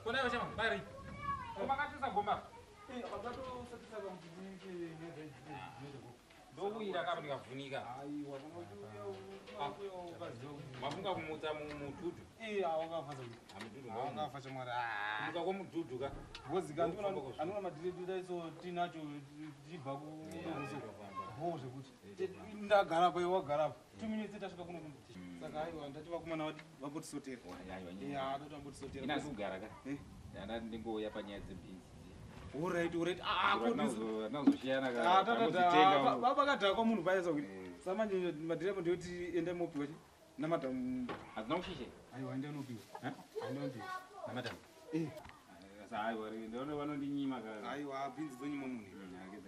Kona vachama bari. Makatisa gomba. Ndowira kapa ndikavhunika. Mafunga kumutsa mudhudhu. Wakafa chamwari. Kumuka kwomudhudhu ka. Bozika anoona madhiredhira iso tinacho tichibva kudokoso. Bho zvekuti ndagara pa iwe wagara pa 2 minutes tasvika kuno kuno. Saka aiwa ndati vakomana vambotisotera. Ya toti vambotisotera. Ina kugara ka. Ndandati ndingouya panyaya dzebhinzi. Alright, alright. Ah, ko Nazoshiyana ka. Ah, vakadhakwa munhu paisa kuti samanje madhireva ndeyoti endai mopiwa chi namadhamu. Hadzina kushishe. Aiwa endai unopiwa. Endai unopiwa. Namadhamu. Eh. Aiwa ndona vanondinyima ka. Aiwa bhinzi dzonyima munhu.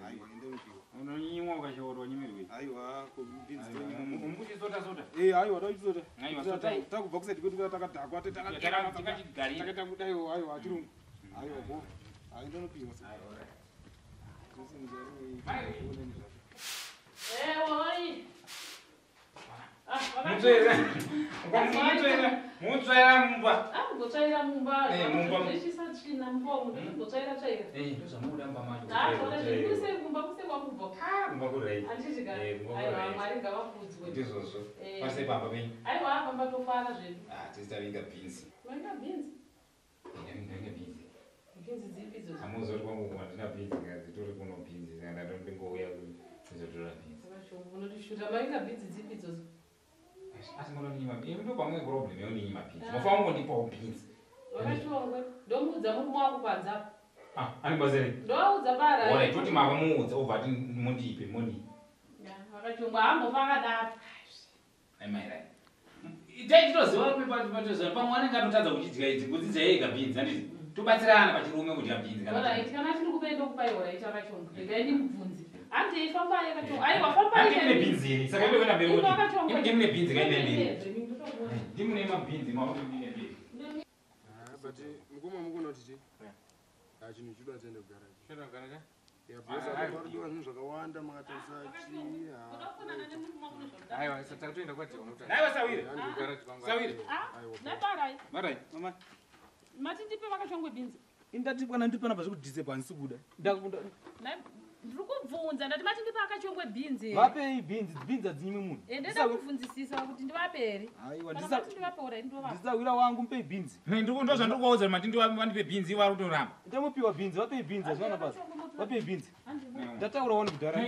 Aiwa endai unopiwa. Unonyimwa ukashaura wanyimirwei. Aiwa ko bhinzi dzonyima munhu. Mukuchisota sota. Eh aiwa tachisota. Aiwa sotai. Takubva kusaidi kwedu takadhakwa Takachigarira. takaita kudaiwo aiwa chirungu. Aiwa bo. Ai ndonopiwa. Ewa, Mutsvaira. Mutsvaira. Mutsvaira mumba. Akugotsvaira mumba. Eh, mumba. Zvishisa tsvina mumba umu ndikugotsvaira tsvaira. Eh, ndozvamunoda mumba macho. Ndatoona zviri kumba kuse kwakubva. Ah, kumba kurai. Handiti ka? Eh, kumba Aiwa, kurai. Mwari ngavakudzwe. Ndizvozvo. Eh. Pasei pamba penyu. Aiwa, pamba tofara zvedu. Ah, tisi tavinga bhinzi. Mavinga bhinzi? Ndavinga bhinzi. Bhinzi dzipi idzodzo? Hamuzoti kwangu handina bhinzi ka dzitori kuno bhinzi saka ndato ndingouya kuzotora bhinzi. Unotishuta mavinga bhinzi dzipi idzodzo? Asi munonyima bhinzi. Ndo pamwe problem yeunonyima bhinzi. Mofanira kungondipawo bhinzi. Vakashongwe. Ndomuudza murume wangu panze apa. Ah, ane basa rei? Ndovaudza bara. Alright, toti makamuudza obva ati mundipe money. Vakashongwe hambofa akadaro. Ai mai rai. Itai tinoziva patoziva pamwe anenge atotadza kuchidya idzi kudzidza yega bhinzi handiti tobatsirana pachirume kudya bhinzi kana Alright, kana achiri kupe ndokupai alright akashongwe. Regai ndimubvunze. Handei fambai akashongwe. Aiwa fambai. Handi mune bhinzi iri saka ndo kuenda mberi Iko kuti akashongwe. imi ndimune bhinzi kaenda mberi. Ndimune. Ndimune mabhinzi mauri ndine mberi. But mukoma mukona kuti chii? Ah, chinhu chinoda tiende kugaraji. Chinoda kugaraji? Ya, because apa parikudiwa zvinhu zvakawanda makatarisa chii. Aiwa, takatoenda kwaDhewa unotaura. Naiwa Sawire. Kugaraji kwangu. Sawire. Naibarai. Marai. Mama. Mati ndipe vakashongwe bhinzi. Indati kana ndiri panapa zvekudhisepa handisi kuda. Ndiri kubvunza ndati mati ndipe akashongwe bhinzi. Vapei bhinzi, bhinzi hadzinyimi munhu. Ende ndakubvunzisisa kuti ndivape here. Aiwa, Kana mati ndivape alright ndovapa. ndisawira wangu mupei bhinzi. Ndo zvandiri kuvaudza kuti mati vandipe bhinzi ivo vari kutoramba. Ndamupiwa bhinzi, vapei bhinzi hazvina basa. Vapei bhinzi. Ndataura wani kudhara.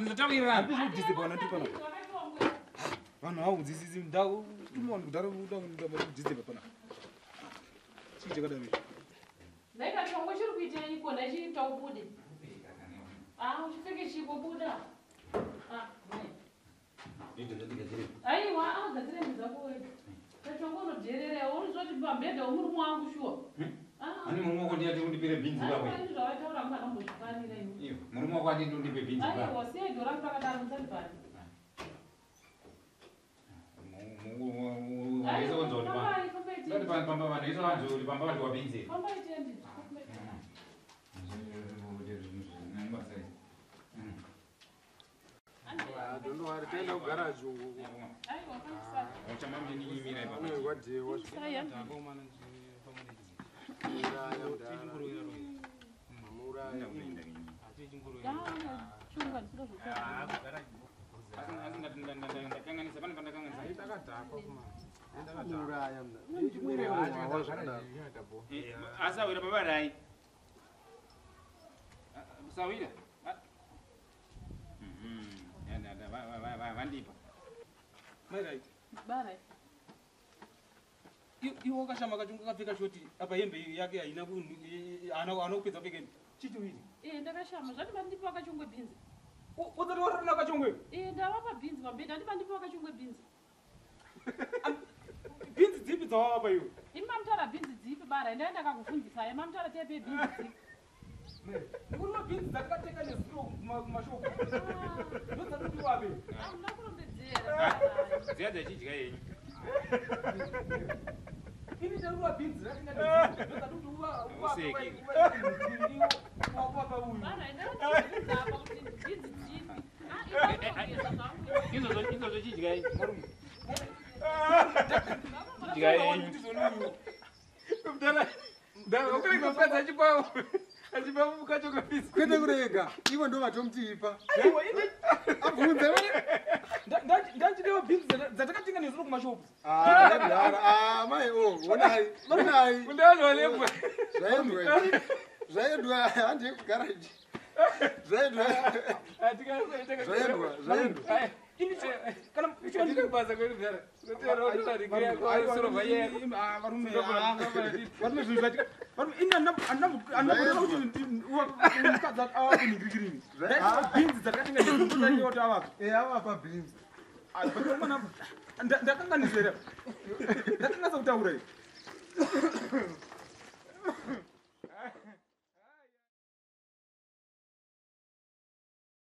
Ndatawirirana. Handisi kudhisepa kana ndiri panapa. Vanhu havabvunzisisi ndatuma wani kudhara kudhisepa panapa. Chii chakadaro ichi? Naikachongwe chiri kuitei kona chiita ubude. Ah, uchipfeke chiko buda. Ah, mai. Aiwa, ah, gadzira hembe dzako wega. Kachongo unodherera, unozoti pamubhedha wemurume wangu shuwa. Ah, Ani murume wako ndiye ati undipe bhinzi aiwa, ipapo. izvi zvawataura mwana umbozvifarira iwe. Iyo, murume wako ati undipe bhinzi ipapo. Aiwa, siya idho rangu rakadaro musandibhadhe. Vaisa kunzi kuti Fambai, fambai Ndati tiende. pamba vanhu iso vanzi kuti pamba vadyiwa bhinzi. Fambai tiende. Fambai. Ah, don't worry, tienda kugaraji uko. Aiwa, fambisai. Uchamamndinyinyimira ipapo. Unoyi kwaDhewa. Fambisai, handi. Muuraya mudhara. Muuraya. Ah, chunga ndisida zvokudya. Ndakanganisa pane pandakanganisa. Takadhakwa kuma. Muuraya mudhara. Chimwere zvakadaro. Asawira baba rai. Sawira. Vandipa. Mai right. Barai. Iwe wakashama kachunga akapfeka shoti apa hembe yake haina haana kupedza kupfeka hembe. Chii chiri Eh, ndakashama. Zvati mandipe wakachongwe bhinzi. Udzati wararina kachongwe. Eh, ndavapa bhinzi pamubhedha. Handi mandipe wakachongwe bhinzi. Bhinzi dzipi dzawavapa iwe? Imi mamutaura bhinzi dzipi bara? Ndai ndakakubvunzisai. Mamutaura tepe bhinzi dzipi? Muri mabhinzi dzatakatenga nezuro kumashopu. Ndodzatoti wape. Ah, munoda kurondedzera. Dziya dzachidya yenyu. Ini ndarura bhinzi ratenga nezuro. Ndodzatoti Useki. uvapa uyu. Bara, ndakakubvunza apa kuti bhinzi dzipi. Ah, ipapa zvangu. Izvozvo izvozvo chidyai. Murume. Chidyai yenyu. Mdala, mdala, ukurega mukadzi achipa achipa mukadzi wakapisa. Kwete kurega, ivo ndo vatomutipa. Aiwa, inde Abvunze vane. Ndandichidewa bhinzi dzatakatenga nezuro kumashopu. Ah, mdara. Ah, mai oh, onai. Onai. Mdala walembwa. Zvaendwa. Zvaendwa handi kugarage. Zvaendwa. Zvaendwa, zvaendwa. Ini kana Tiri kubasa kwedu mdala. Varume, varume, zvinhu zvatika, varume, ini andinamboona kuti mukadzi ava kunhingirikirini. Bhinzi dzatakatenga nezuro kuti avapa. Eh, avapa beans. Ndakanganisa here? Ndakanganisa kutaura here?